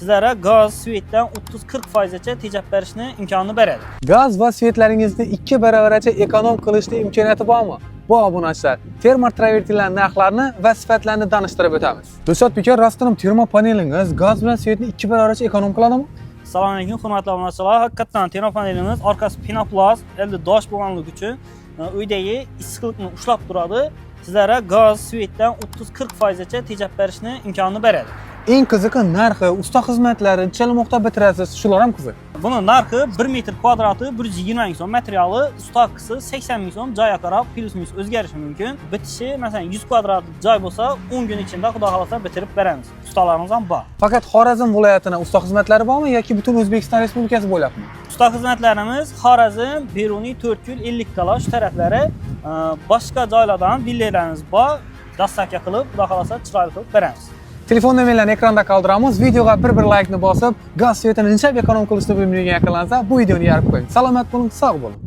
Sizlarga gaz, svetdan 30-40 foizgacha tejab berishni imkonini beradi. Gaz va svetlaringizni 2 baravaracha ekonom qilishni imkoniyati bormi? Bu obunachilar, termo travertinlar narxlarini va sifatlarini tanishtirib o'tamiz. Dilshod aka, rostdan ham termopanelingiz gaz bilan svetni 2 baravaracha ekonom qiladimi? Assalomu alaykum, hurmatli obunachilar. Haqiqatdan termopanelimiz orqasi penoplast, endi dosh bo'lganligi uchun uydagi issiqlikni ushlab turadi. Sizlarga gaz, svetdan 30-40 foizgacha tejab berishni imkonini beradi. Eng qizig'i narxi, usta xizmatlari, necha bitirasiz, shular ham qiziq. Buni narxi 1 metr kvadrati 120 ming so'm, materiali, usta haqqisi 80 ming so'm, joyga qarab плюс минус o'zgarishi mumkin. Bitishi, masalan, 100 kvadrat joy bo'lsa, 10 kun ichida, xudo xohlasa, bitirib beramiz. Ustalarimiz ham bor. Faqat Xorazm viloyatini usta xizmatlari bormi yoki butun O'zbekiston Respublikasi bo'ylabmi? Usta xizmatlarimiz Xorazm, Beruniy, To'rtko'l, Ellikqal'a shu taraflari, boshqa joylardan dillerlarimiz bor. Доставка qilib, xudo xohlasa, chiroyli qilib beramiz. Telefon nomerlarini ekranda qoldiramiz. Videoga bir laykni bosib, gaz svetini necha ekonom qilishni bilmaydigan yaqinlansa, bu videoni yorib qo'ying. Salomat bo'ling, sog' bo'ling.